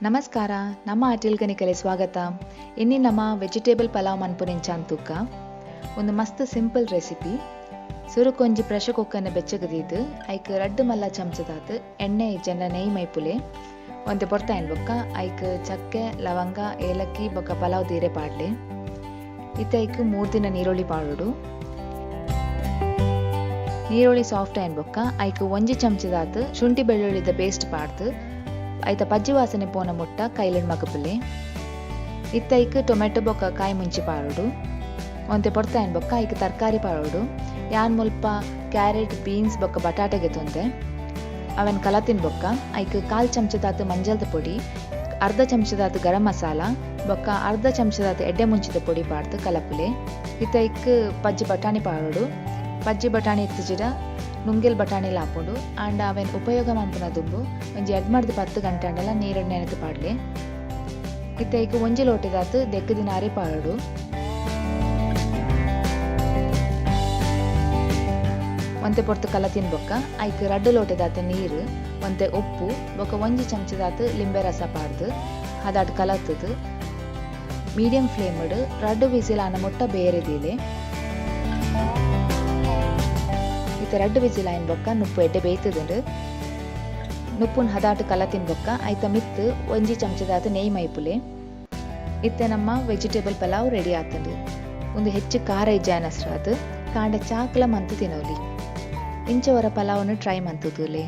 ನಮಸ್ಕಾರ, ನಮ್ಮ ಅಟಿಲ್ಗನಿಕಲೆ ಸ್ವಾಗತ. ಇನ್ನಿ ನಮ್ಮ ವೆಜಿಟೇಬಲ್ ಪಲಾವ್ ಮನ್ಪುನೆಂಚಾನ್ ತೂಕ. ಒಂದು ಮಸ್ತ್ ಸಿಂಪಲ್ ರೆಸಿಪಿ. ಸುರುಕೊಂಜಿ ಪ್ರೆಷರ್ ಕುಕ್ಕರ್ನ ಬೆಚ್ಚಗದೀದ್ ಐಕ್ ರಡ್ಡ್ ಮಲ್ಲ ಚಮಚದಾತ್ ಎಣ್ಣೆ ಇಜ್ಜಂಡ ನೆಯ್ ಮೈಪುಲೆ. ಒಂತೆ ಪೊರ್ತಾಯಿನ್ ಬೊಕ್ಕ ಐಕ್ ಚಕ್ಕೆ, ಲವಂಗ, ಏಲಕ್ಕಿ ಬೊಕ್ಕ ಪಲಾವ್ ದೀರೆ ಪಾಡ್ಲೆ. ಇತ್ತೆ ಐಕ್ ಮೂರ್ದಿನ ನೀರುಳ್ಳಿ ಪಾಡೊಡು. ನೀರುಳ್ಳಿ ಸಾಫ್ಟ್ ಆಯಿನ್ ಬೊಕ್ಕ ಐಕ್ ಒಂಜಿ ಚಮಚದಾತ್ ಶುಂಠಿ ಬೆಳ್ಳುಳ್ಳಿದ ಪೇಸ್ಟ್ ಪಾಡ್ದ್ ಐತ ಪಜ್ಜಿ ವಾಸನೆ ಪೋನ ಮುಟ್ಟ ಕೈಲೆಡ್ ಮಗುಪುಲೆ. ಇತ್ತೆ ಐಕ್ ಟೊಮೆಟೊ ಬೊಕ್ಕ ಕಾಯಿ ಮುಂಚಿ ಪಾಡೊಡು. ಒಂತೆ ಪೊರ್ತಾಯಿನ್ ಬೊಕ್ಕ ಐಕ್ ತರಕಾರಿ ಪಾಡೊಡು. ಯಾನ್ ಮುಲ್ಪ ಕ್ಯಾರೆಟ್, ಬೀನ್ಸ್ ಬೊಕ್ಕ ಬಟಾಟೆ ಗೆತೊಂದೆ. ಅವೆನ್ ಕಲತಿನ ಬೊಕ್ಕ ಐಕ್ ಕಾಲ್ ಚಮಚದಾತ್ ಮಂಜಲ್ದ ಪೊಡಿ, ಅರ್ಧ ಚಮಚದಾತ್ ಗರಂ ಮಸಾಲ ಬೊಕ್ಕ ಅರ್ಧ ಚಮಚದಾತ್ ಎಡ್ಡೆ ಮುಂಚಿದ ಪೊಡಿ ಪಾಡ್ದ್ ಕಲಪುಲೆ. ಇತ್ತೆ ಐಕ್ ಪಜ್ಜಿ ಬಟಾಣಿ ಪಾಡೊಡು. ಪಜ್ಜಿ ಬಟಾಣಿ ಇತ್ತಿಜಿಡ ನುಂಗೆಲ್ ಬಟಾಣಿಲ ಆಪುಂಡು. ಆಂಡ ಅವೆನ್ ಉಪಯೋಗ ಮನ್ಪುನ ದುಂಬು ಒಂಜಿ ಎಡ್ಮರ್ದ್ 10 ಗಂಟೆ ಆಂಡಲ ನೀರ್ಡ್ ನೆನೆತ್ ಪಾಡ್ಲೆ. ಇತ್ತೆ ಐಕ್ ಒಂಜಿ ಲೋಟೆದಾತ್ ದೆಕ್ಕ್ದಿನ ಅರಿ ಪಾಡೊಡು. ಒಂತೆ ಪೊರ್ತು ಕಲತಿನ ಬೊಕ್ಕ ಐಕ್ ರಡ್ಡ್ ಲೋಟೆದಾತ್ ನೀರ್, ಒಂತೆ ಉಪ್ಪು ಬೊಕ್ಕ ಒಂಜಿ ಚಮಚದಾತ್ ಲಿಂಬೆ ರಸ ಪಾಡ್ದ್ ಹದಟ್ ಕಲತ್ದ್ ಮೀಡಿಯಂ ಫ್ಲೇಮ್ ಡ್ ರಡ್ಡ್ ವಿಸಿಲ್ ಆನ ಮುಟ್ಟ ಬೇಯರೆ ದೀಲೆ. ಇತ್ತೆ ರಡ್ಡ್ ವಿಸಿಲ್ ಆಯಿನ ಬೊಕ್ಕ ನುಪ್ಪು ಎಡ್ಡೆ ಬೇಯ್ತುದುಂಡು. ನುಪ್ಪುನ್ ಹದಾಟ್ ಕಲತಿನ ಬೊಕ್ಕ ಐತ ಮಿತ್ತ್ ಒಂಜಿ ಚಮಚದಾತ್ ನೆಯ್ ಮೈಪುಲೆ. ಇತ್ತೆ ನಮ್ಮ ವೆಜಿಟೇಬಲ್ ಪಲಾವ್ ರೆಡಿ ಆತುಂಡು. ಉಂದು ಹೆಚ್ಚು ಖಾರ ಇಜ್ಜಾಯಿನಸ್ರಾದ್ ಕಾಂಡೆ ಚಾಕ್ಲ ಮಂತ್ ತಿನೊಲಿ. ಇಂಚ ಒರ ಪಲಾವ್ನ್ ಟ್ರೈ ಮಂತ್ ತೂಲೆ.